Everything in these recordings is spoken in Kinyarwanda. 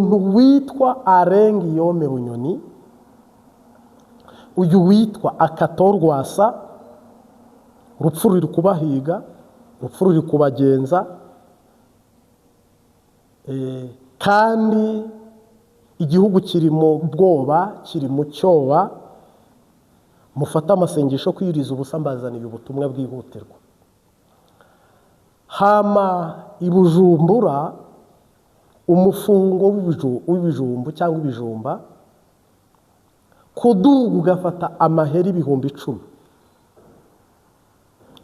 Umuntu witwa Alain Guillaume Bunyoni, uyu witwa Agathon Rwasa, urupfu ruri kubahiga, urupfu ruri kubagenza, kandi igihugu kiri mu bwoba, kiri mu cyoba. Mufate amasengesho kwiyiriza ubusa, mbazaniye ubutumwa bwihutirwa. Hama i Bujumbura umufungo w'ibijumbu cyangwa ibijumba kuduga ugafata amahera 10,000.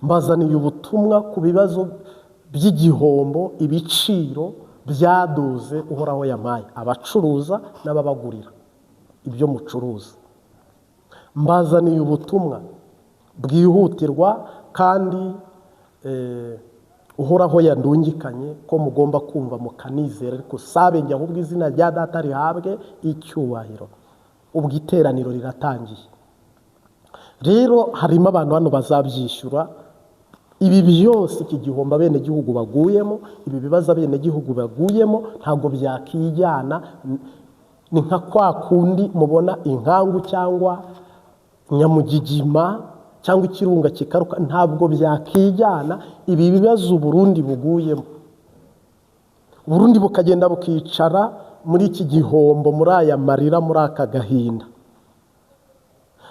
Mbazaniye ubutumwa ku bibazo by'igihombo, ibiciro byaduze Uhoraho yamaye abacuruza n'ababagurira ibyo mucuruza. Mbazaniye ubutumwa bwihutirwa kandi Uhoraho yandungikanye ko mugomba kumva mukanizera, ariko sabe njye ahubwo izina rya Data rihabwe icyubahiro. Ubwo iteraniro riratangiye rero, harimo abantu hano bazabyishyura ibi byose. Iki gihombo abenegihugu baguyemo, ibi bibazo abenegihugu baguyemo, ntabwo byakijyana. Ni nka kwa kundi mubona inkangu cyangwa nyamugigima cyangwa ikirunga kikaruka, ntabwo byakijyana. Ibi bibazo Burundi buguyemo, Burundi bukagenda bukicara muri iki gihombo, muri aya marira, muri aka gahinda,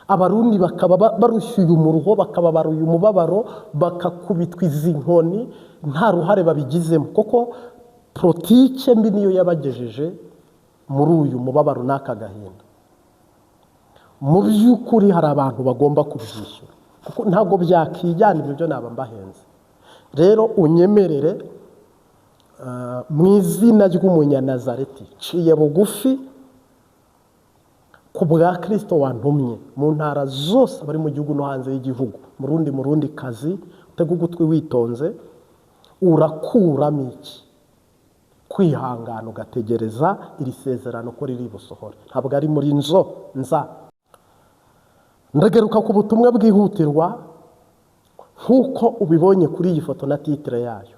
Abarundi bakaba barushyuye umuruho, bakaba baruye umubabaro, bakakubitwa izi nkoni nta ruhare babigizemo, kuko politike mbi niyo yabagejeje muri uyu mubabaro n'aka gahinda. Mu by'ukuri hari abantu bagomba kubyishyura, kuko ntabwo byakijyana. Ibyo byo naba mbahenze. Rero unyemerere, mu izina ry'Umunyanazareti, ciye bugufi ku bwa Kirisito wantumye mu ntara zose, abari mu gihugu no hanze y'igihugu, Murundi, Murundi kazi, utega ugutwi witonze. Urakuramo iki? Kwihangana ugategereza iri sezerano ko riri busohore, ntabwo ari muri nzo nza. Ndagaruka ku butumwa bwihutirwa nk'uko ubibonye kuri iyi foto na titre yayo.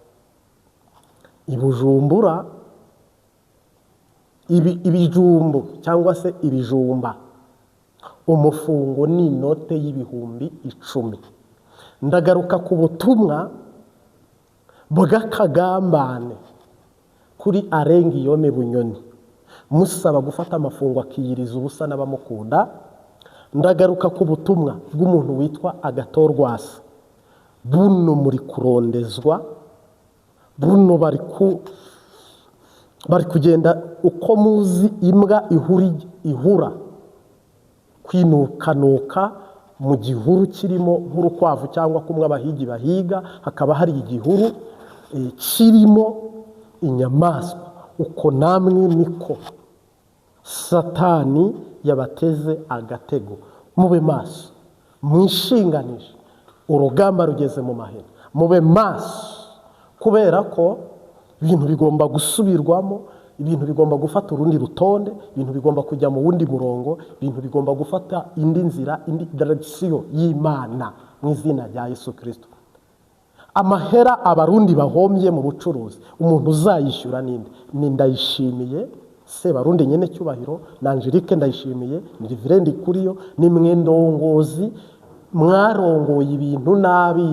I Bujumbura ibijumbu cyangwa se ibijumba, umufungo ni inote y'10,000. Ndagaruka ku butumwa bw'akagambane kuri Alain Guillaume Bunyoni, musaba gufata amafungo akiyiriza ubusa n'abamukunda. Ndagaruka ku butumwa bw'umuntu witwa Agathon Rwasa. Buno muri kurondezwa, buno bari kugenda uko muzi imbwa ihura kwinukanuka mu gihuru kirimo nk'urukwavu, cyangwa kumwe abahigi bahiga hakaba hari igihuru kirimo inyamaswa, uko namwe niko Satani yabateze agatego. Mube maso, mwishinganishe, urugamba rugeze mu mahina. Mube maso, kubera ko ibintu bigomba gusubirwamo, ibintu bigomba gufata urundi rutonde, ibintu bigomba kujya mu wundi murongo, ibintu bigomba gufata indi nzira, indi direction y'Imana, mu izina rya Yesu Kirisito. Amahera Abarundi bahombye mu bucuruzi, umuntu uzayishyura ninde? Ni Ndayishimiye Sebarundi nyene cyubahiro na Angelique Ndayishimiye, ni Reverend Kuriyo, ni mwe ndongozi mwarongoye ibintu nabi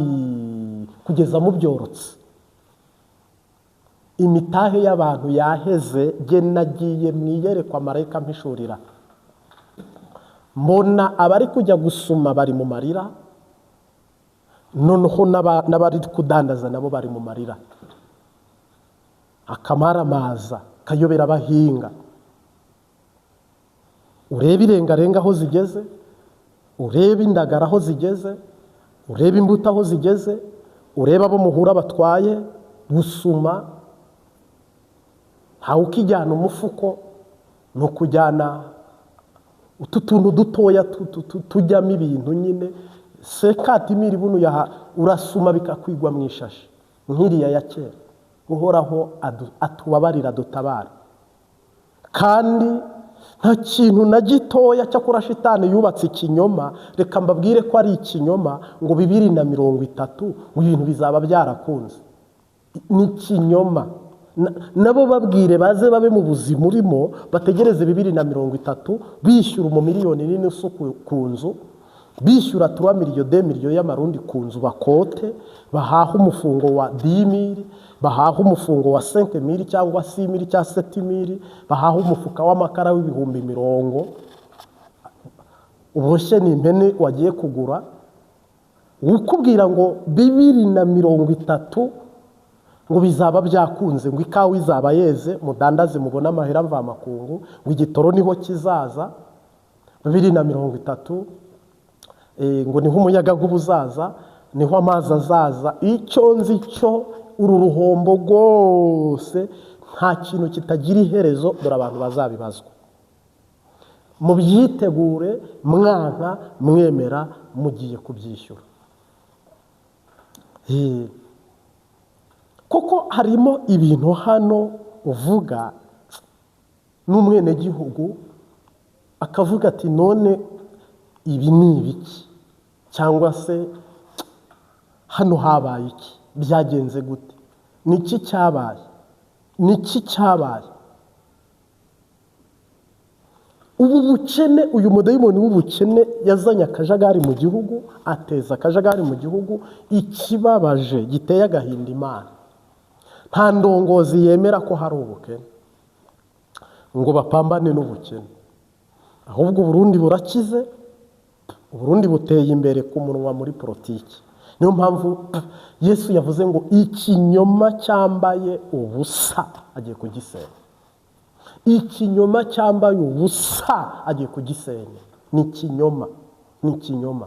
kugeza mubyorotse. Imitahe y'abantu yaheze. Jye nagiye mu iyerekwa, marayika mpishurira, mbona abari kujya gusuma bari mu marira, noneho n'abari kudandaza nabo bari mu marira. Akamaramaza kayobera abahinga. Urebe irengarenga aho zigeze, urebe indagara aho zigeze, urebe imbuto aho zigeze, urebe abo muhura batwaye gusuma. Ntawe ukijyana umufuko, ni ukujyana utu tuntu dutoya tujyamo ibintu nyine sekatimiri. Buno yaha urasuma bikakwigwa mu ishashi nk'iriya ya kera. Uhoraho atubabarira, dutabara. Kandi nta kintu na gitoya cyakora shitani yubatse ikinyoma. Reka mbabwire ko ari ikinyoma ngo 2030 ngo ibintu bizaba byarakunze, ni ikinyoma. Nabo babwire baze babe mu buzima urimo, bategereze 2030 bishyura umumiliyoni n'inusu ku nzu, bishyura 3 millions 2 millions y'amarundi ku nzu, bakote bahaha umufungo wa 10,000, bahaha umufungo wa 5,000 cyangwa 6,000 cyangwa 7,000, bahaha umufuka w'amakara w'20,000, uboshye ni impene wagiye kugura. Ukubwira ngo 2030 ngo bizaba byakunze, ngo ikawa izaba yeze, mudandaze mubone amahera mvamakungu, ngo igitoro niho kizaza 2030, ngo niho umuyaga nk'ubuzaza, niho amazi azaza. Icyo nzi cyo uru ruhombo rwose nta kintu kitagira iherezo, dore abantu bazabibazwa. Mubyitegure, mwanka mwemera mugiye kubyishyura. Kuko harimo ibintu hano uvuga n'umwenegihugu akavuga ati none ibi ni ibiki, cyangwa se hano habaye iki, byagenze gute, niki cyabaye, niki cyabaye. Ubu bukene, uyu mudayimoni w'ubukene yazanye akajagari mu gihugu, ateza akajagari mu gihugu. Ikibabaje giteye agahinda Imana, nta ndongozi yemera ko hari ubukene ngo bapambane n'ubukene, ahubwo Burundi burakize, Burundi buteye imbere ku munwa muri politiki. Niyo mpamvu Yesu yavuze ngo ikinyoma cyambaye ubusa agiye kugisenya. Ikinyoma cyambaye ubusa agiye kugisenya. Ni ikinyoma, ni ikinyoma,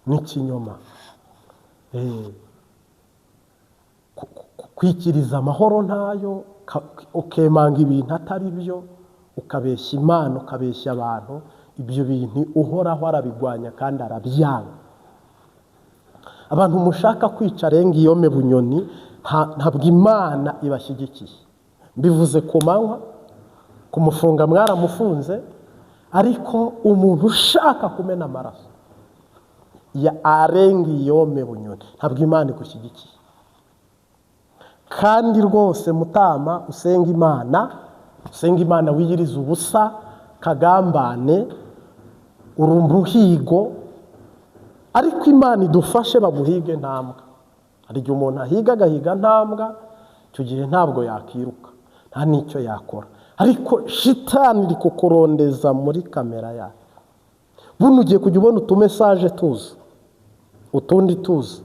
ni ikinyoma. Kwikiriza amahoro ntayo, ukemanga ibintu atari byo, ukabeshya Imana, ukabeshya abantu, ibyo bintu uhoraho arabigwanya kandi arabyanga. Abantu mushaka kwica renga iyo Bunyoni, ntabwo Imana ibashyigikiye. Mbivuze ku manywa, kumufunga mwaramufunze, ariko umuntu ushaka kumena amaraso ya arenga iyo Bunyoni, ntabwo Imana igushyigikiye. Kandi rwose mutama usenga Imana, usenga Imana wiyiriza ubusa, kagambane, uri umuhigo, ariko Imana idufashe baguhige ntambwa. Hari igihe umuntu ahiga agahiga ntambwa, icyo gihe ntabwo yakiruka, nta n'icyo yakora, ariko shitani iri kukurondeza muri kamera yayo. Buno ugiye kujya ubona utumesaje tuzi, utundi tuzi,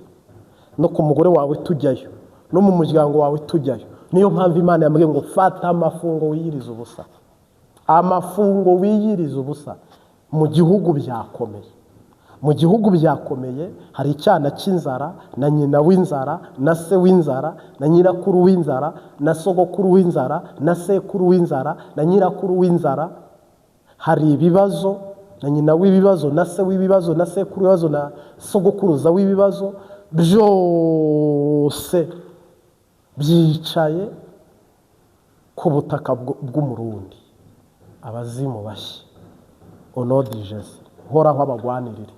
no ku mugore wawe tujyayo, no mu muryango wawe tujyayo. Niyo mpamvu Imana yambwiye ngo fata amafungo wiyirize ubusa, amafungo wiyirize ubusa. Mu gihugu byakomeye, mu gihugu byakomeye, hari icyana cy'inzara na nyina w'inzara na se w'inzara na nyirakuru w'inzara na sogokuru w'inzara na sekuru w'inzara na nyirakuru w'inzara. Hari ibibazo na nyina w'ibibazo na se w'ibibazo na sekuru w'ibibazo na sogokuruza w'ibibazo, byose byicaye ku butaka bw'Umurundi. Abazimu bashya onodijeze uhoraho abagwanirire.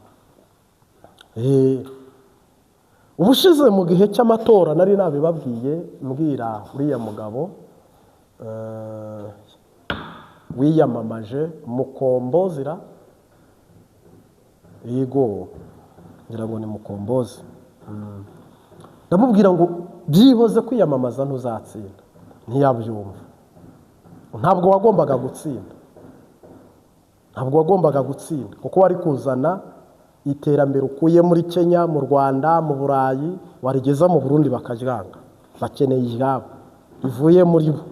Ubushize mu gihe cy'amatora nari nabibabwiye, mbwira uriya mugabo wiyamamaje Mukombozira, yego ngira ngo ni Mukombozi, ndamubwira ngo byihoze kwiyamamaza ntuzatsinda. Ntiyabyumva. Ntabwo wagombaga gutsinda, ntabwo wagombaga gutsinda, kuko wari kuzana iterambere ukuye muri Kenya, mu Rwanda, mu Burayi, warigeza mu Burundi bakaryanga, bakeneye iryabo rivuye muri bo.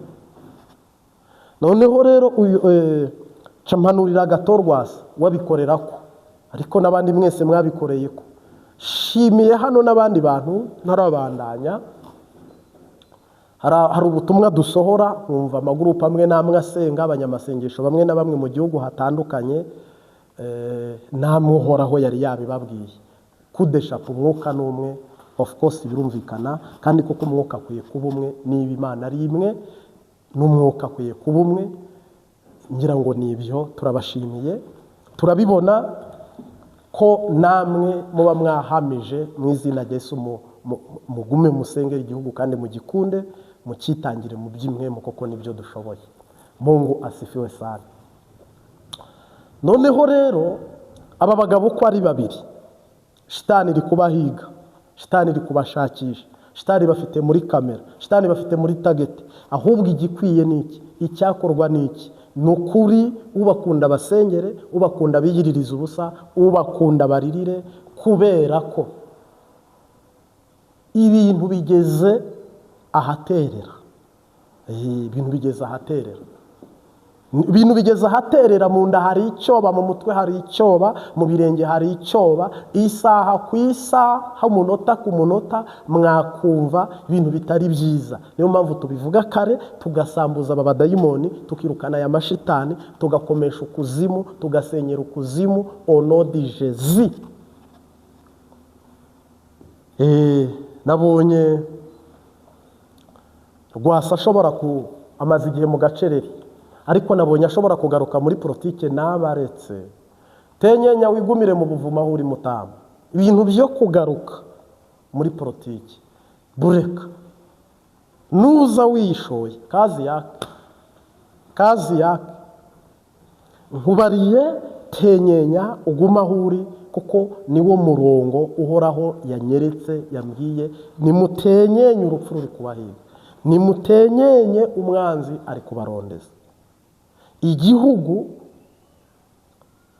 Noneho rero uyu campanurira Gatorwasa wabikorera ko, ariko n'abandi mwese mwabikoreye ko. Shimiye hano n'abandi bantu ntarabandanya. Hari ubutumwa dusohora, nkumva amagurupe amwe n'amwe asenga, abanyamasengesho bamwe na bamwe mu gihugu hatandukanye, namwe uhoraho yari yabibabwiye. Kudeshapa umwuka n'umwe, of course birumvikana, kandi koko umwuka akwiye kuba umwe, niba Imana ari imwe n'umwuka akwiye kuba umwe. Ngira ngo ni ibyo, turabashimiye, turabibona ko namwe muba mwahamije mu izina rya Yesu. Mugume musengere igihugu kandi mugikunde, Mukitangire mu by'imwemu, kuko nibyo dushoboye. Mungu asifiwe sana. Noneho rero aba bagabo uko ari babiri, shitani iri kubahiga, shitani iri kubashakisha, shitani bafite muri kamera, shitani bafite muri target. Ahubwo igikwiye ni iki? Icyakorwa ni iki? Ni ukuri ubakunda basengere, ubakunda biyiririza ubusa, ubakunda baririre, kubera ko ibintu bigeze ahaterera. Ibintu bigeze ahaterera. Ibintu bigeze ahaterera. Mu nda hari icyoba, mu mutwe hari icyoba, mu birenge hari icyoba. Isaha ku isaha, umunota ku munota, mwakumva ibintu bitari byiza. Niyo mpamvu tubivuga kare, tugasambuza aba badayimoni, tukirukana aya mashitani, tugakomesha ukuzimu, tugasenyera ukuzimu au nom de Jésus. Nabonye Rwasa ashobora ku amaze igihe mu gacereri, ariko nabonye ashobora kugaruka muri politike. Nabaretse tenyenya, wigumire mu buvumo aho uri mutamu. Ibintu byo kugaruka muri politike bureka, nuza wishoye kazi yake, kazi yake. Nkubariye tenyenya, uguma aho uri, kuko niwo murongo Uhoraho yanyeretse, yambwiye. Nimutenyenye, urupfu ruri kubahiga. Nimutenyenye, umwanzi ari kubarondeza. Igihugu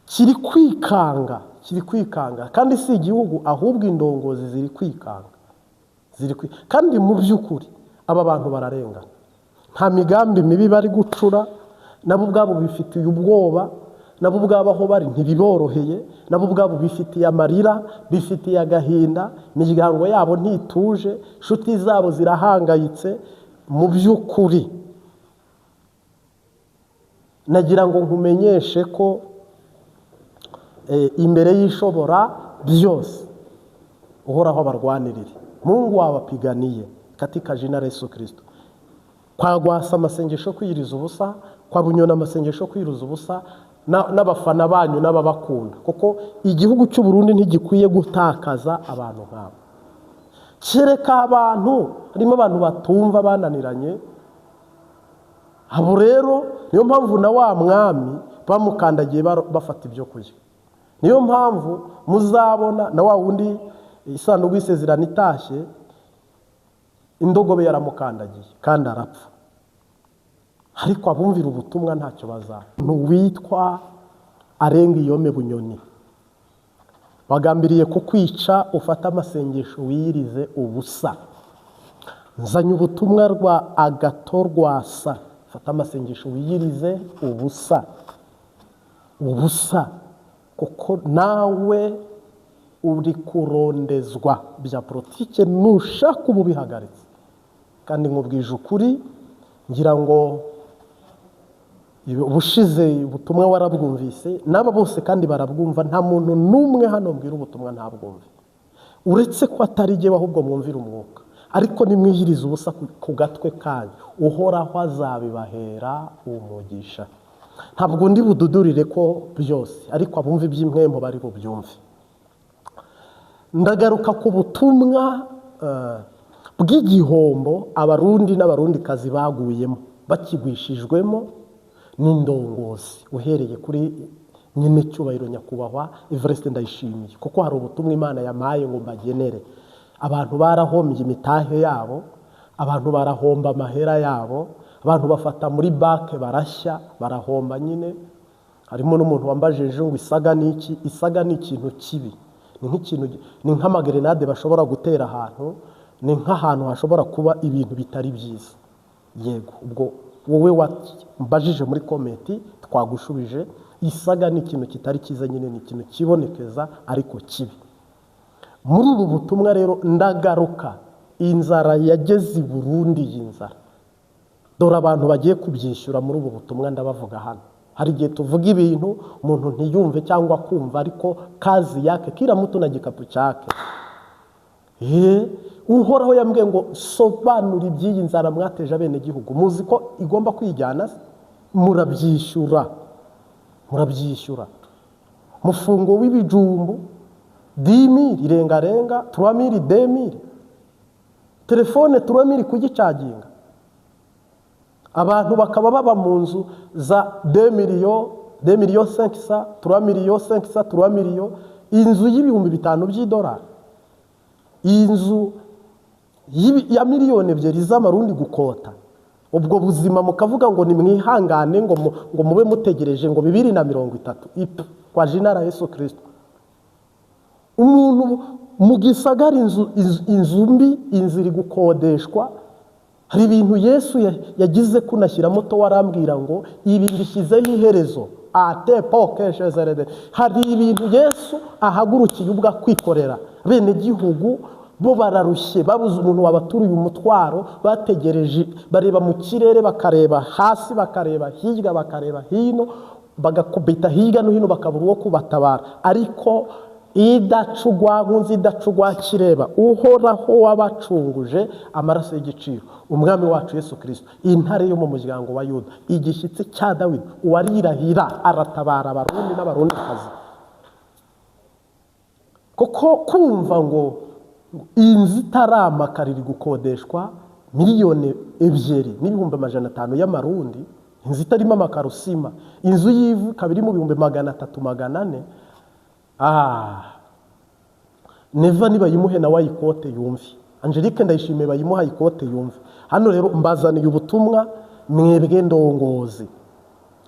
kiri kwikanga, kiri kwikanga. Kandi si igihugu, ahubwo indongozi ziri kwikanga, kandi mu by'ukuri aba bantu bararengana. Nta migambi mibi bari gucura. Nabo ubwabo bifitiye ubwoba, nabo ubwabo aho bari ntibiboroheye, nabo ubwabo bifitiye amarira, bifitiye agahinda. Imiryango yabo ntituje, inshuti zabo zirahangayitse. Mu by'ukuri nagira ngo nkumenyeshe ko imbere y'Ishobora byose Uhoraho abarwanirire. Mungu awapiganie katika jina la Yesu Kristo. Kwa Rwasa amasengesho kwiyiriza ubusa, kwa Bunyoni amasengesho kwiyiriza ubusa, n'abafana banyu n'ababakunda, kuko igihugu cy'u Burundi ntigikwiye gutakaza abantu nk'abo. Kereka abantu harimo abantu batumva bananiranye. Abo rero niyo mpamvu na wa mwami bamukandagiye bafata ibyo kurya. Niyo mpamvu muzabona na wa wundi isanduku y'isezerano itashye, indogobe yaramukandagiye kandi arapfa. Ariko abumvira ubutumwa ntacyo bazaba. Witwa arenga iyome Bunyoni, bagambiriye kukwica. Ufate amasengesho wiyirize ubusa. Nzanye ubutumwa rwa Agato Rwasa. Fata amasengesho wiyirize ubusa, ubusa, kuko nawe uri kurondezwa bya politike. Nushaka ubu bihagaritse. Kandi nkubwije ukuri, ngira ngo ubushize ubutumwa warabwumvise, n'aba bose kandi barabwumva. Nta muntu n'umwe hano mbwira ubutumwa ntabwumve, uretse ko atari jyewe, ahubwo mwumvira umwuka. Ariko nimwiyirize ubusa ku gatwe kanyu, Uhoraho azabibahera umugisha. Ntabwo ndi bududurire ko byose, ariko abumva iby'impwemu bari bubyumve. Ndagaruka ku butumwa bw'igihombo Abarundi n'Abarundikazi baguyemo, bakigwishijwemo n'indongozi, uhereye kuri nyine cyubahiro nyakubahwa Evariste Ndayishimiye, kuko hari ubutumwa Imana yamaye ngo mbagenere. Abantu barahombye imitahe yabo, abantu barahomba amahera yabo, abantu bafata muri banke barashya, barahomba nyine. Harimo n'umuntu wambajije ngo isaga ni iki? Isaga ni ikintu kibi, ni nk'ikintu, ni nk'amagerenade bashobora gutera ahantu, ni nk'ahantu hashobora kuba ibintu bitari byiza. Yego, ubwo wowe wambajije muri comment twagushubije. Isaga ni ikintu kitari cyiza nyine, ni ikintu kibonekeza ariko kibi. Muri ubu butumwa rero ndagaruka inzara yageze i Burundi. Iyi nzara, dore abantu bagiye kubyishyura. Muri ubu butumwa ndabavuga hano. Hari igihe tuvuga ibintu umuntu ntiyumve cyangwa kumva, ariko kazi yake, kila mtu na gikapu chake. Uhoraho yambwiye ngo sobanura iby'iyi nzara mwateje abenegihugu. Muzi ko igomba kwijyana se? Murabyishyura, murabyishyura. Mufungo w'ibijumbu 10 000 irengarenga, 3000, 2000, telefone 3000 kugicaginga. Abantu bakaba baba mu nzu za 2 millions, 2 millions 500, 3 millions 500, 3 millions, inzu y'ibihumbi 5 by'idolari, inzu ya miliyoni 2 z'amarundi gukota. Ubwo buzima mukavuga ngo nimwihangane, ngo mube mutegereje ngo 2030 ip kwa jina la Yesu Kristo. Umuntu mu gisagara inzu mbi, inzu iri gukodeshwa. Hari ibintu Yesu yagize kunashyira moto, warambwira ngo ibi mbishyizeho iherezo ate pokeshezerede. Hari ibintu Yesu ahagurukiye ubwo akwikorera. Bene gihugu bo bararushye, babuze umuntu wabaturiye umutwaro, bategereje, bareba mu kirere, bakareba hasi, bakareba hirya, bakareba hino, bagakubita hirya no hino, bakabura uwo kubatabara. Ariko idacugwa nkunzi, idacugwa kireba, uhoraho wabacunguje amaraso y'igiciro, umwami wacu Yesu Kristo, intare yo mu muryango wa Yuda, igishyitsi cya Dawidi, uwarirahira aratabara abarundi n'abarundikazi. Kuko kumva ngo inzu itaramakara iri gukodeshwa miliyoni 2 n'ibihumbi 500 y'amarundi, inzu itarimo amakaro sima, inzu y'ivu ikaba iri mu bihumbi 300 400. Neva nibayimuhe nawe ayikote yumve, Angelique Ndayishimiye bayimuha ayikote yumve. Hano rero mbazaniye ubutumwa mwebwe ndongozi.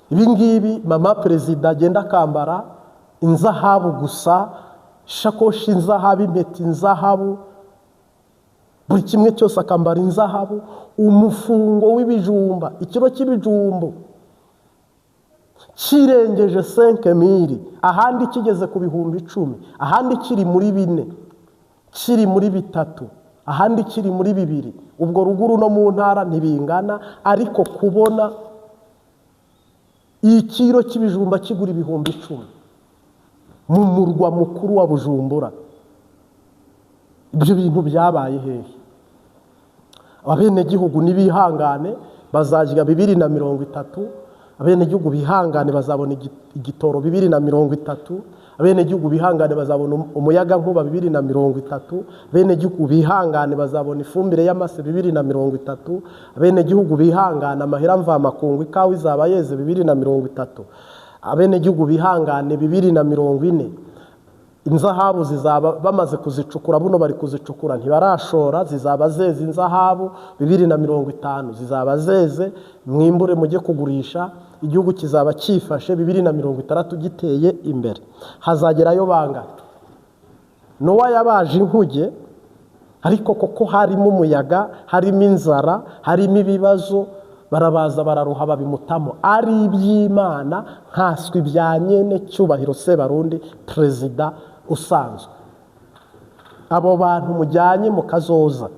Ibi ngibi mama perezida agenda akambara inzahabu gusa, shakoshi inzahabu, impeta inzahabu, buri kimwe cyose akambara inzahabu, umufungo w'ibijumba, ikiro cy'ibijumbo kirengeje 5000, ahandi kigeze ku bihumbi 10, ahandi kiri muri 4, kiri muri 3, ahandi kiri muri 2. Ubwo ruguru no mu ntara ntibingana, ariko kubona ikiro cy'ibijumba kigura ibihumbi 10 mu murwa mukuru wa Bujumbura, ibyo bintu byabaye hehe? Abenegihugu nibihangane bazajya 2030, abenegihugu bihangane bazabona igitoro 2030, abenegihugu bihangane bazabona umuyaga nkuba 2030, abenegihugu bihangane bazabona ifumbire y'amase 2030, abenegihugu bihangane amahera mvamakungu ikawa izaba yeze 2030, abenegihugu bihangane 2040, inzahabu zizaba bamaze kuzicukura, buno bari kuzicukura ntibarashora, zizaba zeze inzahabu 2050 zizaba zeze, mwimbure mujye kugurisha, igihugu kizaba cyifashe 2060 giteye imbere. Hazagerayo banga Nowa yabaje inkuge, ariko koko harimo umuyaga, harimo inzara, harimo ibibazo, barabaza bararuha babimutamo. Ari iby'Imana nkaswe ibya nyene cyubahiro Sebarundi perezida usanzwe. Abo bantu mujyanye mu kazoza,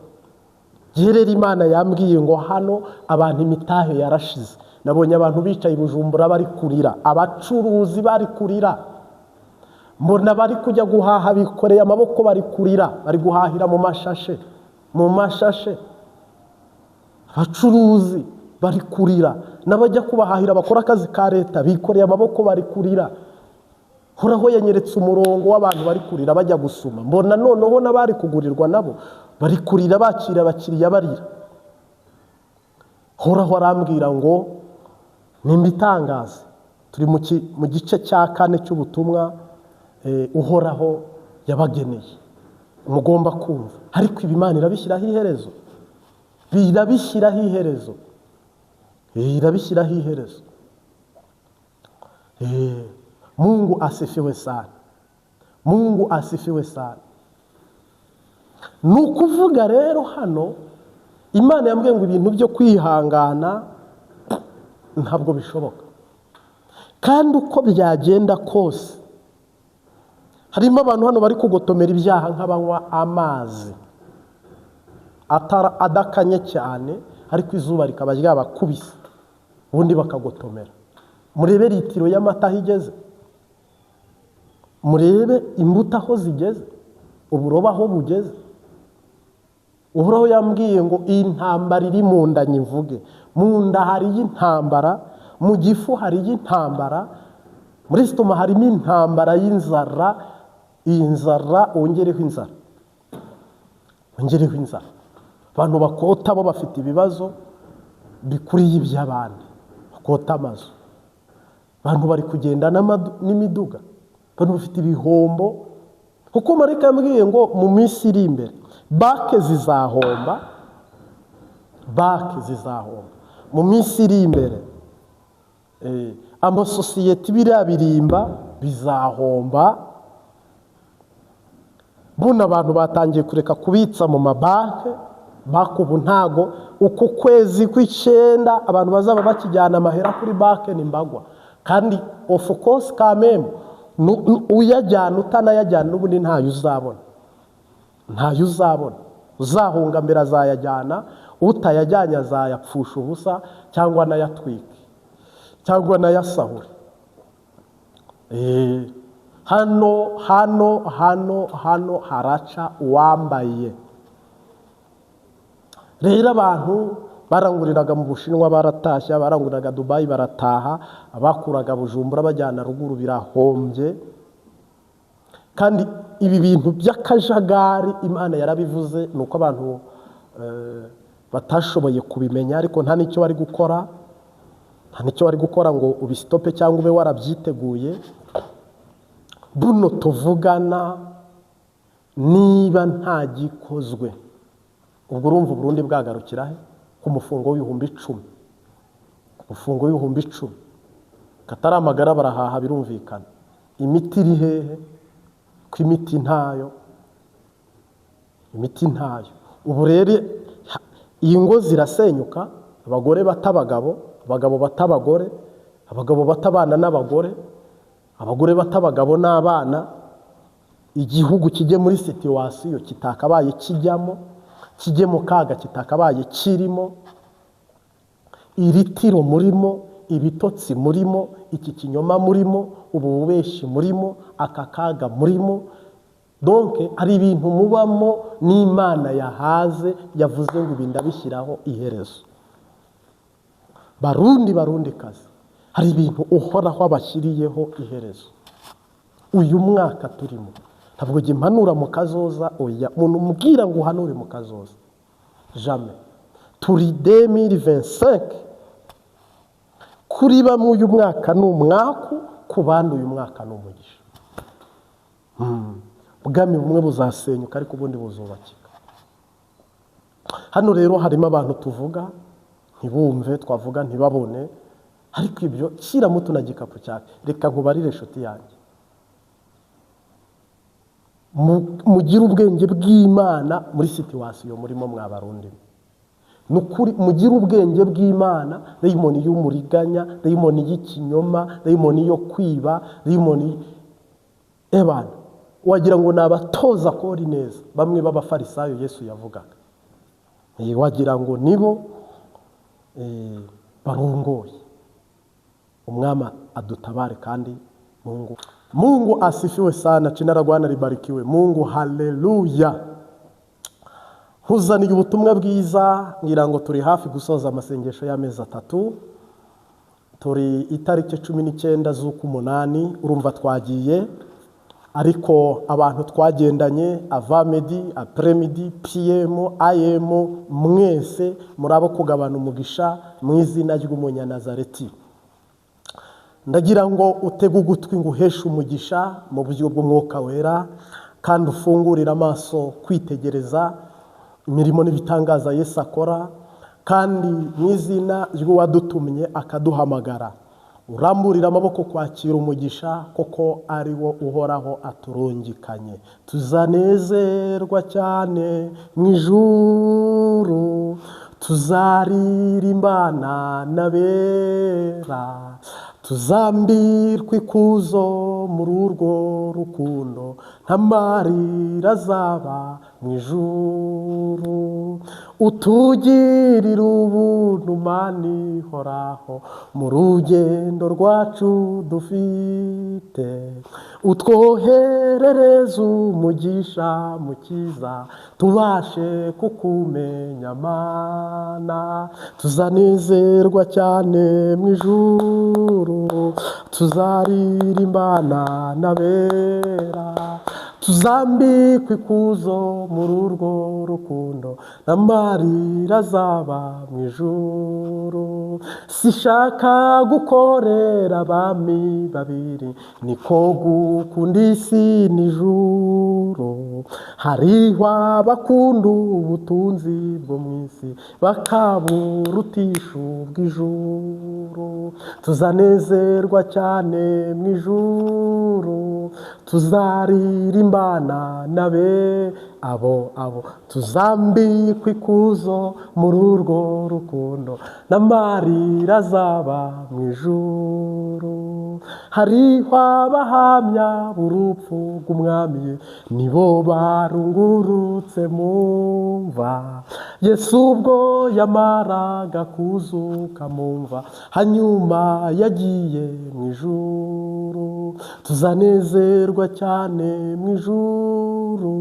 gerera Imana yambwiye ngo hano abantu imitahe yarashize. Nabonye abantu bicaye i Bujumbura bari kurira, abacuruzi bari kurira, mbona bari kujya guhaha bikoreye amaboko bari kurira, bari guhahira mu mashashe, mu mashashe. Abacuruzi bari kurira, n'abajya kubahahira bakora akazi ka leta bikoreye amaboko bari kurira. Horaho yanyeretse umurongo w'abantu bari kurira bajya gusuma, mbona noneho n'abari kugurirwa nabo bari kurira, bakira abakiriya barira. Horaho arambwira ngo nimbitangaze. Turi mu gice cya 4 cy'ubutumwa uhoraho yabageneye, mugomba kumva. Ariko ibi Imana irabishyiraho iherezo, birabishyiraho iherezo, irabishyiraho iherezo. Mungu asifiwe sana, Mungu asifiwe sana. Nukuvuga rero hano Imana yambwiye ngo ibintu byo kwihangana ntabwo bishoboka, kandi uko byagenda kose harimo abantu hano bari kugotomera ibyaha nk'abanywa amazi adakanye cyane, ariko izuba rikaba ryabakubise ubundi bakagotomera. Murebe litiro y'amata aho igeze, murebe imbuto aho zigeze, uburoba aho bugeze. Uhoraho yambwiye ngo intambara iri mu nda nyivuge. Mu nda hari intambara, mu gifu hari intambara, muri sitoma harimo intambara y'inzara. Iyi nzara wongereho inzara, wongereho inzara. Abantu bakota bo bafite ibibazo, bikuriye iby'abandi, bakota amazu. Abantu bari kugenda n'imiduga, abantu bafite ibihombo, kuko marayika yambwiye ngo mu minsi iri imbere banki zizahomba, banki zizahomba mu minsi iri imbere. Amasosiyete biriya birimba bizahomba. Buno abantu batangiye kureka kubitsa mu mabanki, banki ubu ntago uku kwezi kw'icyenda abantu bazaba bakijyana amahera kuri banki ni mbagwa. Kandi of course kameme uyajyana utanayajyana n'ubundi ntayo uzabona, ntayo uzabona. Uzahunga mbere azayajyana, utayajyanye azayapfusha ubusa cyangwa anayatwike cyangwa anayasahure. Hano hano hano hano haraca uwambaye. Rero abantu baranguriraga mu Bushinwa baratashya, baranguriraga Dubayi barataha, abakuraga Bujumbura bajyana ruguru birahombye. Kandi ibi bintu by'akajagari Imana yarabivuze, ni uko abantu batashoboye kubimenya, ariko nta n'icyo bari gukora, nta n'icyo bari gukora ngo ubisitope cyangwa ube warabyiteguye. Buno tuvugana niba nta gikozwe, ubwo urumva Burundi bwagarukira he? Ku mufungo w'10,000, ku mufungo w'10,000. Katari amagara barahaha birumvikana. Imiti iri hehe? Ko imiti ntayo, imiti ntayo. Ubu rero iyi ngo zirasenyuka, abagore bata abagabo, abagabo bata abagore, abagabo bata abana n'abagore, abagore bata abagabo n'abana. Igihugu kijye muri situation kitakabaye kijyamo, kijye mu kaga kitakabaye kirimo. Iritiro murimo, ibitotsi murimo, iki kinyoma murimo, ubu bubeshi murimo, aka kaga murimo. Donc hari ibintu mubamo n'Imana yahaze, yavuze ngo ibi ndabishyiraho iherezo. Barundi, Barundi kazi, hari ibintu Uhoraho abashyiriyeho iherezo. Uyu mwaka turimo ntabwo jya impanura mu kazoza, oya. Umuntu umubwira ngo uhanure mu kazoza, jamais. Turi 2025. Kuri bamwe uyu mwaka ni umwaku, ku bandi uyu mwaka ni umugisha. Ubwami bumwe buzasenyuka ariko ubundi buzubakika. Hano rero harimo abantu tuvuga ntibumve, twavuga ntibabone, ariko ibyo shyiramo utunagikapu cyane. Reka nkubarire inshuti yanjye, mugire ubwenge bw'Imana muri situation murimo mwabarundi. Ni ukuri mugire ubwenge bw'Imana. Dayimoni y'umuriganya, dayimoni y'ikinyoma, dayimoni yo kwiba, dayimoni ebana, wagira ngo ni abatoza kori neza bamwe b'abafarisayo Yesu yavugaga, wagira ngo nibo barongoye. Umwami adutabare kandi Mungu, Mungu asifiwe sana. Jina la Bwana libarikiwe. Mungu, haleluya. Nkuzaniye ubutumwa bwiza, ngira ngo turi hafi gusoza amasengesho y'amezi 3. Turi itariki 19 z'ukumunani, urumva twagiye, ariko abantu twagendanye avant-midi, après-midi, PM, AM, mwese murabo kugabana umugisha mu izina ry'Umunyanazareti. Ndagira ngo utege ugutwi ngo uheshe umugisha mu buryo bw'Umwuka Wera, kandi ufungurire amaso kwitegereza imirimo n'ibitangaza Yesu akora, kandi mu izina ry'uwadutumye akaduhamagara, uramburira amaboko kwakira umugisha, kuko ari wo Uhoraho aturungikanye. Tuzanezerwa cyane mu ijuru, tuzaririmbana n'abera, tuzambirwa ikuzo muri urwo rukundo, nta marira azaba mu ijuru. Utugirire ubuntu Mana ihoraho, mu rugendo rwacu dufite, utwoherereze umugisha mukiza, tubashe kukumenya Mana. Tuzanezerwa cyane mu ijuru, tuzaririmbana n'abera, Tuzambikwa ikuzo muri urwo rukundo, n'amarira azaba mu ijuru. Sishaka gukorera abami babiri, niko gukunda isi n'ijuru. Hariho abakunda ubutunzi bwo mu isi, bakaburutisha ubw'ijuru. Tuzanezerwa cyane mu ijuru, tuzaririmbana nabe abo tuzambikwa ikuzo muri urwo rukundo, n'amarira azaba mu ijuru. Hariho abahamya b'urupfu rw'umwami, nibo barungurutse mu mva. Yesu ubwo yamaraga kuzuka mu mva, hanyuma yagiye mu ijuru. Tuzanezerwa cyane mu ijuru,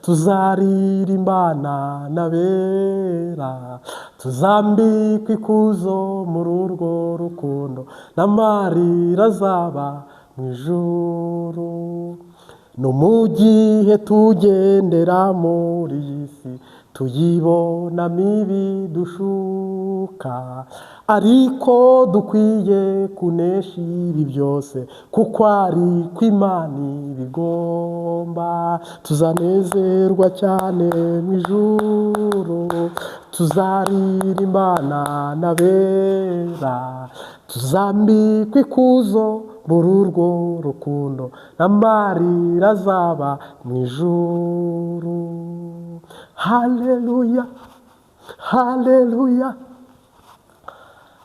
tuzaririmbana n'abera, tuzambikwa ikuzo muri urwo rukundo, n'amarira azaba mu ijuru. No mu gihe tugendera muri iyi si, tuyibonamo ibidushuka, ariko dukwiye kunesha ibi byose, kuko ari ko Imana ibigomba. Tuzanezerwa cyane mu ijuru, tuzaririmbana n'abera, tuzambikwa ikuzo muri urwo rukundo, n'amarira azaba mu ijuru. Haleluya, haleluya.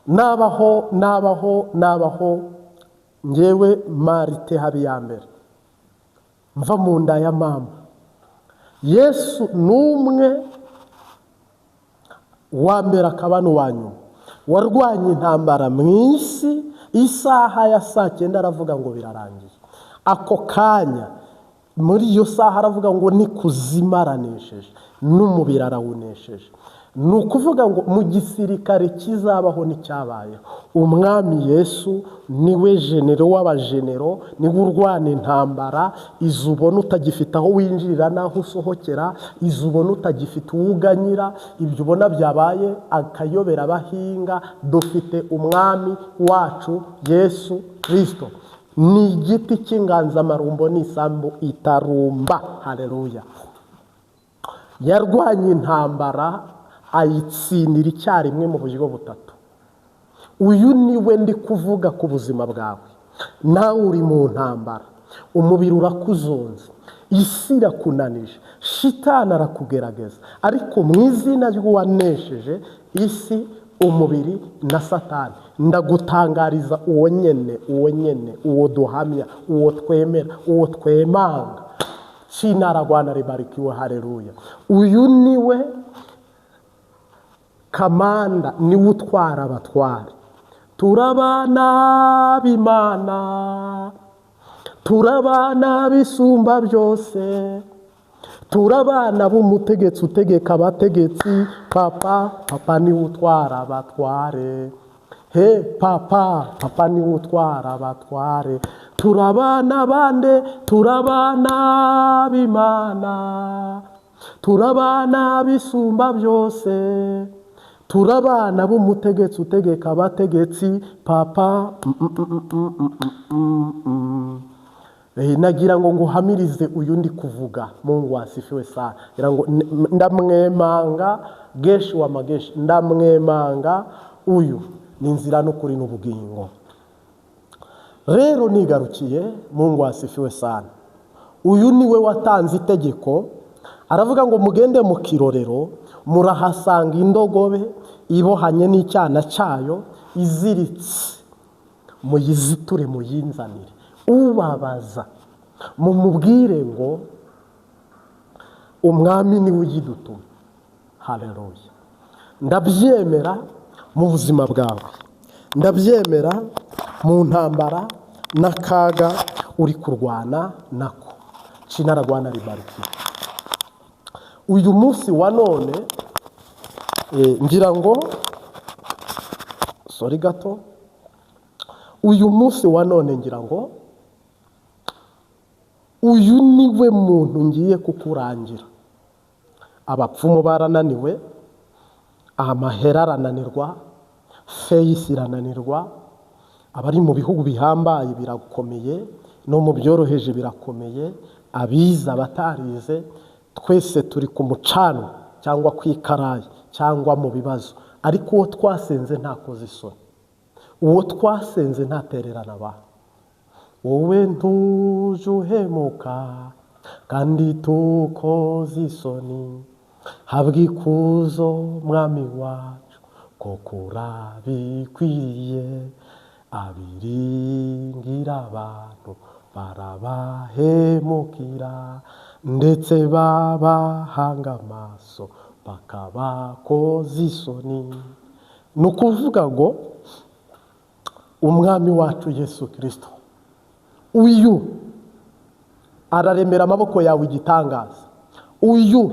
Nabaho, nabaho, nabaho ngewe Marite Habiyambere, mva mu nda ya mama. Yesu ni umwe wa mbere akaba n'uwa nyuma warwanye intambara mu isi. Isaha ya saa 9 aravuga ngo birarangiye. Ako kanya muri iyo saha aravuga ngo ni kuzima aranesheje, n'umubiri arawunesheje. Ni ukuvuga ngo mu gisirikare kizabaho n'icyabayeho, umwami Yesu niwe genero w'abagenero, niwe urwana intambara. Izo ubona utagifite aho winjirira n'aho usohokera, izo ubona utagifite uwo uganyira, ibyo ubona byabaye akayobera abahinga, dufite umwami wacu Yesu Kristo. Ni igiti cy'inganzamarumbo n'isambu itarumba. Haleluya. Yarwanye intambara ayitsindira icyarimwe mu buryo butatu. Uyu niwe ndi kuvuga ku buzima bwawe. Nawe uri mu ntambara, umubiri urakuzonze, isi irakunanije, shitani arakugerageza, ariko mu izina ry'uwanesheje isi, umubiri na Satani, ndagutangariza uwo nyene, uwo nyene, uwo duhamya, uwo twemera, uwo twemanga. Shinaragwana ribarikiwe. Haleluya. Uyu niwe kamanda, niwe utwara abatware. Turabana b'Imana, turabana bisumba byose, turabana b'umutegetsi utegeka abategetsi. Papa, papa niwe utwara abatware. He papa, papa niwe utwara abatware. Turabana bande? Turabana b'Imana, turabana bisumba byose, turabana b'umutegetsi utegeka abategetsi. Papa. Nagira ngo nguhamirize uyu ndi kuvuga. Mungu asifiwe sana. Ngira ngo ndamwemanga geshi wa mageshi, ndamwemanga uyu ni inzira n'ukuri n'ubugingo. Rero nigarukiye, Mungu asifiwe sana. Uyu niwe watanze itegeko, aravuga ngo mugende mu kirorero, murahasanga indogobe ibohanye n'icyana cyayo iziritse, muyiziture muyinzanire. Ubabaza mumubwire ngo umwami niwe uyidutuma. Haleluya. Ndabyemera mu buzima bwawe, ndabyemera mu ntambara n'akaga uri kurwana nako. Cinaragwana ribarikiwe. Uyu munsi wa none ngira ngo sorry gato, uyu munsi wa none ngira ngo Uyu niwe muntu ngiye kukurangira. Abapfumu barananiwe, amahera arananirwa, faith irananirwa, abari mu bihugu bihambaye birakomeye, no mu byoroheje birakomeye, abize, abatarize, twese turi ku mucanwa cyangwa ku ikarayi cyangwa mu bibazo. Ariko uwo twasenze ntakoze isoni, uwo twasenze ntatererana abantu. Wowe ntuje uhemuka kandi tukoze isoni, habwa ikuzo mwami wacu, koko urabikwiriye. Abiringira abantu barabahemukira, ndetse babahanga amaso bakabakoza isoni. Ni ukuvuga ngo umwami wacu Yesu Kirisito uyu araremera amaboko yawe igitangaza. Uyu,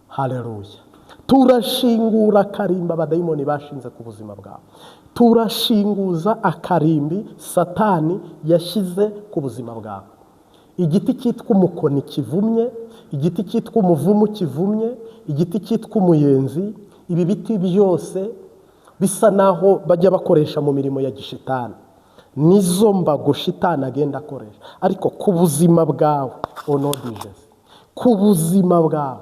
haleluya, turashingura akarimbi abadayimoni bashinze ku buzima bwawe, turashinguza akarimbi Satani yashyize ku buzima bwawe. Igiti cyitwa umukoni kivumye, igiti cyitwa umuvumu kivumye, igiti cyitwa umuyenzi, ibi biti byose bisa naho bajya bakoresha mu mirimo ya gishitani, nizo mbago shitani agenda akoresha. Ariko ku buzima bwawe, au nom de Jésus, ku buzima bwawe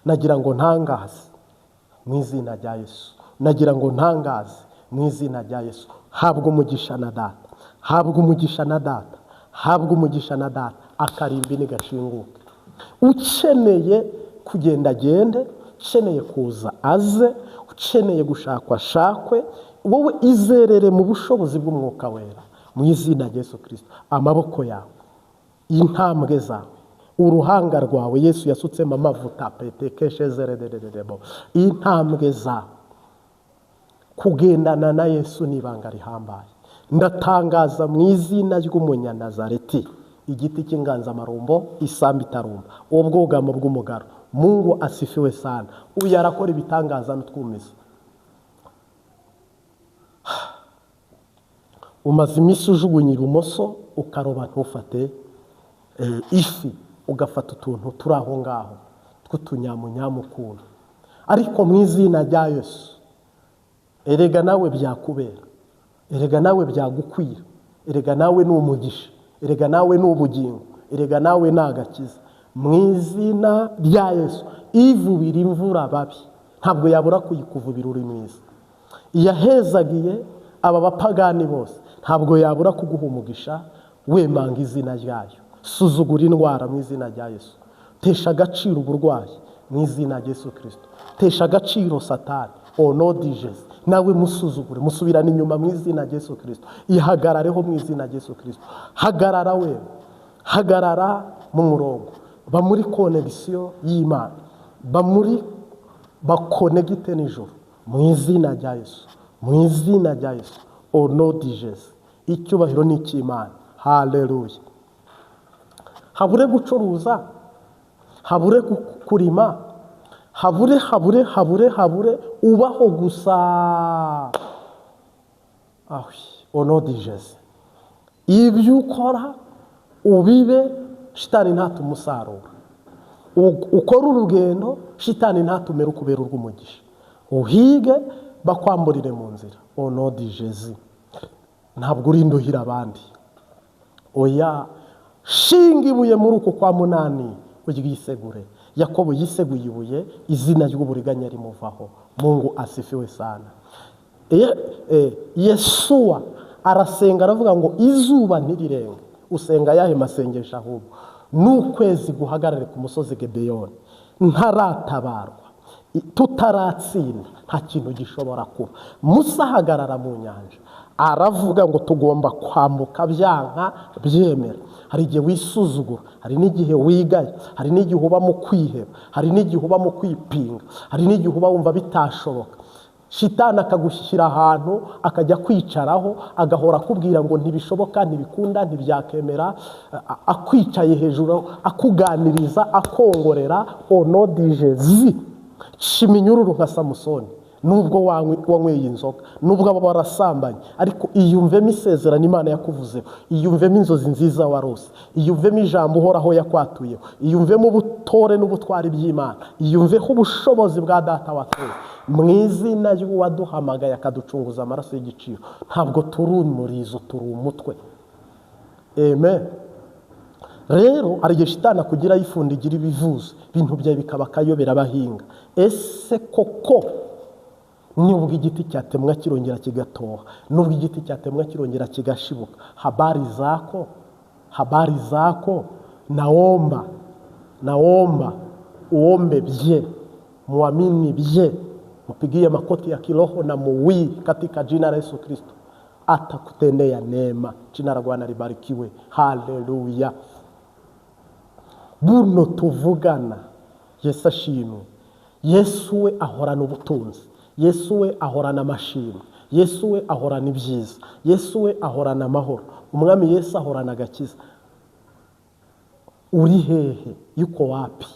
nagira ngo ntangaze mu izina rya Yesu, nagira ngo ntangaze mu izina rya Yesu, habwa umugisha na data, habwa umugisha na data, habwa umugisha na data. Akarimbi nigashinguke. Ukeneye kugenda agende, ukeneye kuza aze, ukeneye gushakwa ashakwe, wowe izerere mu bushobozi bw'Umwuka Wera mu izina rya Yesu Kirisito. Amaboko yawe, intambwe zawe, uruhanga rwawe Yesu yasutsemo amavuta petekeshezeredererebo, intambwe zawe, kugendana na Yesu ni ibanga rihambaye. Ndatangaza mu izina ry'Umunyanazareti, igiti cy'inganzamarumbo, isambu itarumba, ubwugamo bw'umugaro. Mungu asifiwe sana. Uyu arakora ibitangaza n'utwumizo. Umaze iminsi ujugunya ibumoso ukaroba ntufate ifi, ugafata utuntu turi aho ngaho tw'utunyamunyamu ukuntu. Ariko mu izina rya Yesu, erega nawe byakubera, erega nawe byagukwira, erega nawe ni umugisha, erega nawe ni ubugingo, erega nawe ni agakiza. Mu izina rya Yesu, ivubira imvura babi ntabwo yabura kuyikuvubira uri mwiza. Iyahezagiye aba bapagani bose ntabwo yabura kuguha umugisha wemanga izina ryayo. Suzugura indwara mu izina rya Yesu, tesha agaciro uburwayi mu izina rya Yesu Kirisito, tesha agaciro Satani au nom de Jésus, nawe musuzugure, musubirane inyuma mu izina rya Yesu Kirisito. Ihagarareho mu izina rya Yesu Kirisito. Hagarara wewe, hagarara mu murongo, ba muri connexion y'Imana, ba muri bakonegite nijoro mu izina rya Yesu, mu izina rya Yesu, au nom de Jésus. Icyubahiro ni icy'Imana. Haleluya. Habure gucuruza, habure kurima, habure habure habure habure, ubaho gusa. Ahi, au nom de Jésus. Ibyo ukora ubibe, shitani ntatumusarura. Ukora urugendo, shitani ntatumere ukubera urw'umugisha. Uhige bakwamburire mu nzira. Au nom de Jésus. Ntabwo uri nduhira abandi. Oya, shinga ibuye muri uku kwa munani uryisegure. Yakobo yiseguye ibuye, izina ry'uburiganya rimuvaho. Mungu asifiwe sana. Yesuwa arasenga aravuga ngo izuba ntirirenge. Usenga yahe masengesho ahubwo? N'ukwezi guhagarare ku musozi Gibeyoni. Ntaratabarwa, tutaratsinda, nta kintu gishobora kuba. Musa ahagarara mu nyanja aravuga ngo tugomba kwambuka byanka byemera. Hari igihe wisuzugura, hari n'igihe wigaye, hari n'igihe uba mu kwiheba, hari n'igihe uba mu kwipinga, hari n'igihe uba wumva bitashoboka. Shitani akagushyira ahantu akajya kwicaraho, agahora akubwira ngo ntibishoboka, ntibikunda, ntibyakemera, akwicaye hejuru, akuganiriza, akongorera. Au nom de Jésus, ca iminyururu nka Samusoni. Nubwo wanyweye inzoga, nubwo aba warasambanye, ariko iyumvemo isezerano Imana yakuvuzeho, iyumvemo inzozi nziza warose, iyumvemo ijambo Uhoraho yakwatuyeho, iyumvemo ubutore n'ubutwari by'Imana, iyumveho ubushobozi bwa Data wa twese. Mu izina ry'uwaduhamagaye akaducunguza amaraso y'igiciro, ntabwo turi umurizo, turi umutwe. Amen. Rero hari igihe shitani akugira yifundi igira ibivuzo, ibintu byawe bikaba akayobera abahinga. Ese koko nubwo igiti cyatemwa kirongera kigatoha, nubwo igiti cyatemwa kirongera kigashibuka, habari zako, habari zako, naomba, naomba uombe bye, muamini bye, mpigie makoti ya kiroho na muwii katika jina la Yesu Kristo, atakutendea neema. Jina la Bwana libarikiwe. Haleluya. Buno tuvugana, Yesu ashimwe. Yesu we ahorana ubutunzi, Yesu we ahorana amashimwe, Yesu we ahorana ibyiza, Yesu we ahorana amahoro, Umwami Yesu ahorana agakiza. Uri hehe? Yuko wapi?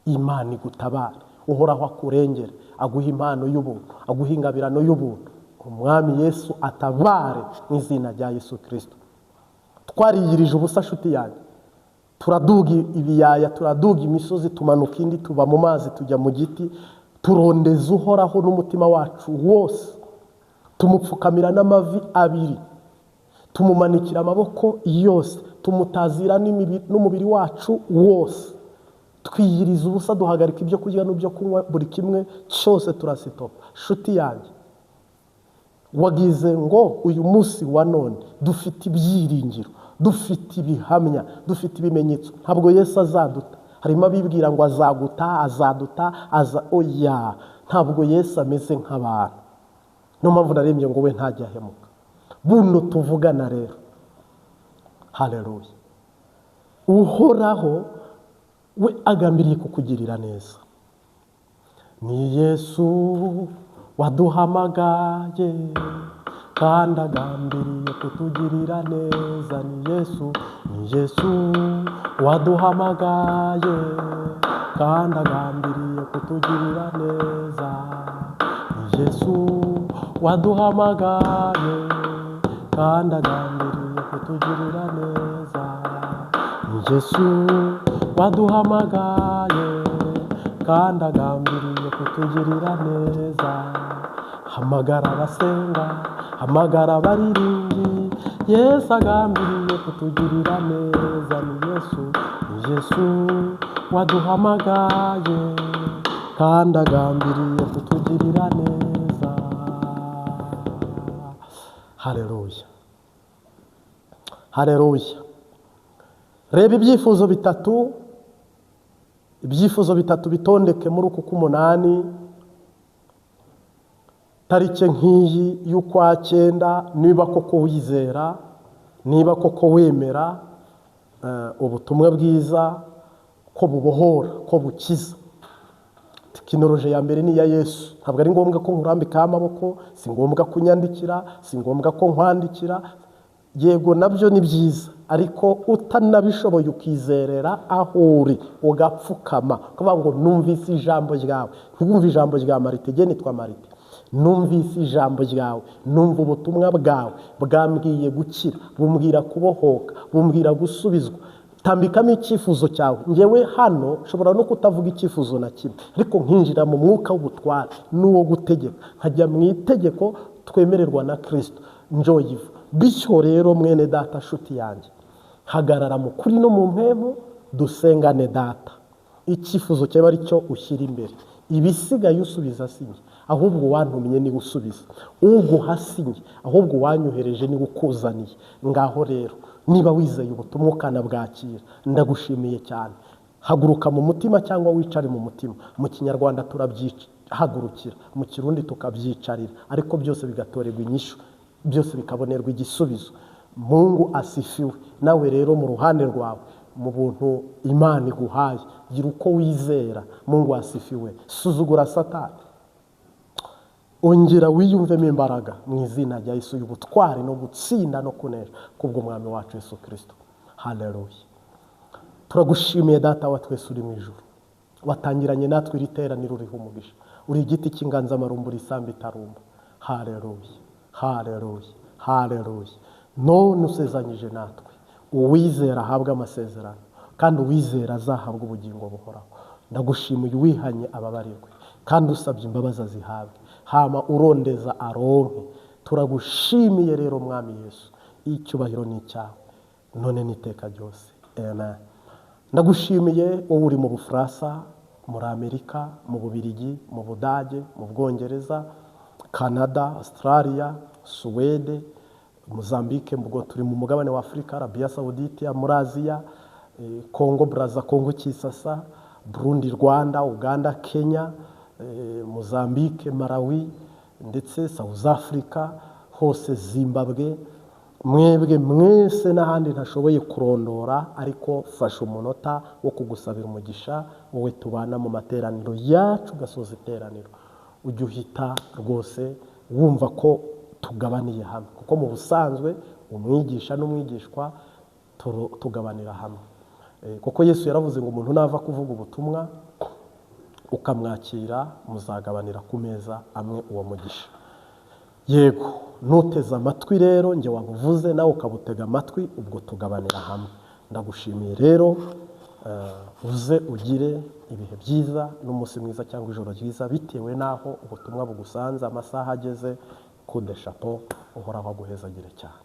Imana igutabara, Uhoraho akurengere, aguha impano y'ubuntu, aguha ingabirano y'ubuntu. Umwami Yesu atabare mu izina rya Yesu Kristo. Twariyirije ubusa shuti yanjye, turaduga ibiyaya, turaduga imisozi, tumanuka indi, tuba mu mazi, tujya mu giti, turondeza Uhoraho n'umutima wacu wose, tumupfukamira n'amavi abiri, tumumanikira amaboko yose, tumutazira n'umubiri wacu wose, twiyiriza ubusa, duhagarika ibyo kurya n'ibyo kunywa, buri kimwe cyose turasitopa. Shuti yanjye, wagize ngo uyu munsi wa none dufite ibyiringiro, dufite ibihamya, dufite ibimenyetso. Ntabwo Yesu azaduta. Harimo abibwira ngo azaguta, azaduta, aza, oya. Ntabwo Yesu ameze nk'abantu. Niyo mpamvu narembye ngo we ntajya ahemuka. Buno tuvugana rero, haleluya, Uhoraho we agambiriye kukugirira neza. Ni Yesu waduhamagaye kandi agambiriye kutugirira neza. Ni Yesu, ni Yesu waduhamagaye kandi agambiriye kutugirira neza. Ni Yesu waduhamagaye kandi agambiriye kutugirira neza. Ni Yesu waduhamagaye kandi agambiriye kutugirira neza. Hamagara abasenga, hamagara abaririmbyi, Yesu agambiriye kutugirira neza. Ni Yesu, ni Yesu waduhamagaye kandi agambiriye kutugirira neza. Haleluya, haleluya. Reba ibyifuzo bitatu, ibyifuzo bitatu bitondeke muri uku k'umunani, tariki nk'iyi y'ukwa cyenda. Niba koko wizera, niba koko wemera ubutumwa bwiza ko bubohora, ko bukiza. Tekinoloji ya mbere ni iya Yesu. Ntabwo ari ngombwa ko nkurambikaho amaboko, si ngombwa kunyandikira, si ngombwa ko nkwandikira. Yego nabyo ni byiza, ariko utanabishoboye ukizerera aho uri, ugapfukama ukavuga ngo numvise ijambo ryawe. Ntiwumve ijambo rya Marite, jye nitwa Marite, numvise ijambo ryawe, numva ubutumwa bwawe, bwambwiye gukira, bumbwira kubohoka, bumbwira gusubizwa. Tambikamo icyifuzo cyawe. Ngewe hano nshobora no kutavuga icyifuzo na kimwe, ariko nkinjira mu mwuka w'ubutware n'uwo gutegeka, nkajya mu itegeko twemererwa na Kristo njoyiva. Bityo rero mwene data, shuti yanjye, hagarara mu kuri no mu mpemu, dusengane data. Icyifuzo cyawe ari cyo ushyira imbere, ibisigaye usubiza si njye, ahubwo uwantumye niwe usubiza, uguha si njye, ahubwo uwanyohereje niwe ukuzaniye. Ngaho rero niba wizeye ubutumwa ukanabwakira, ndagushimiye cyane. Haguruka mu mutima cyangwa wicare mu mutima. Mu Kinyarwanda turabyihagurukira, mu Kirundi tukabyicarira, ariko byose bigatorerwa inyishu, byose bikabonerwa igisubizo. Mungu asifiwe. Nawe rero mu ruhande rwawe, mu buntu Imana iguhaye, gira uko wizera. Mungu asifiwe. Suzugura Satani, ongera wiyumvemo imbaraga mu izina rya Yesu, y'ubutwari no gutsinda no kunesha kubwo Mwami wacu Yesu Kristo. Haleluya. Turagushimiye Data wa twese uri mu ijuru, watangiranye natwe iri teraniro uriho umugisha, Uri igiti cy'inganzamarumbu, uri isambu itarumba. Haleluya, haleluya, haleluya. None usezanyije natwe, uwizera ahabwa amasezerano, kandi uwizera azahabwa ubugingo buhoraho. Ndagushimiye, uwihanye ababarirwe, kandi usabye imbabazi azihabwe, hama urondeza aronke. Turagushimiye rero Mwami Yesu, icyubahiro ni icyawe none n'iteka ryose, amen. Ndagushimiye wowe uri mu Bufaransa, muri Amerika, mu Bubirigi, mu Budage, mu Bwongereza, Canada, Australia, Suwede, Mozambique, ubwo turi mu mugabane wa Afurika, Arabia Saudite, muri Aziya, Congo Brazza, Congo Kinshasa, Burundi, Rwanda, Uganda, Kenya, Mozambique, Malawi, ndetse South Africa hose, Zimbabwe, mwebwe mwese n'ahandi ntashoboye kurondora, ariko fashe umunota wo kugusabira umugisha, wowe tubana mu materaniro yacu. Ugasoza iteraniro ujya uhita rwose wumva ko tugabaniye hamwe, kuko mu busanzwe umwigisha n'umwigishwa tugabanira hamwe. Kuko Yesu yaravuze ngo umuntu nava kuvuga ubutumwa ukamwakira, muzagabanira ku meza amwe uwo mugisha. Yego, nuteze amatwi rero njye wabuvuze, nawe ukabutega amatwi, ubwo tugabanira hamwe. Ndagushimiye rero, uze ugire ibihe byiza n'umunsi mwiza cyangwa ijoro ryiza, bitewe n'aho ubutumwa bugusanze, amasaha ageze. Kude chapeau, Uhoraho aguhezagire cyane.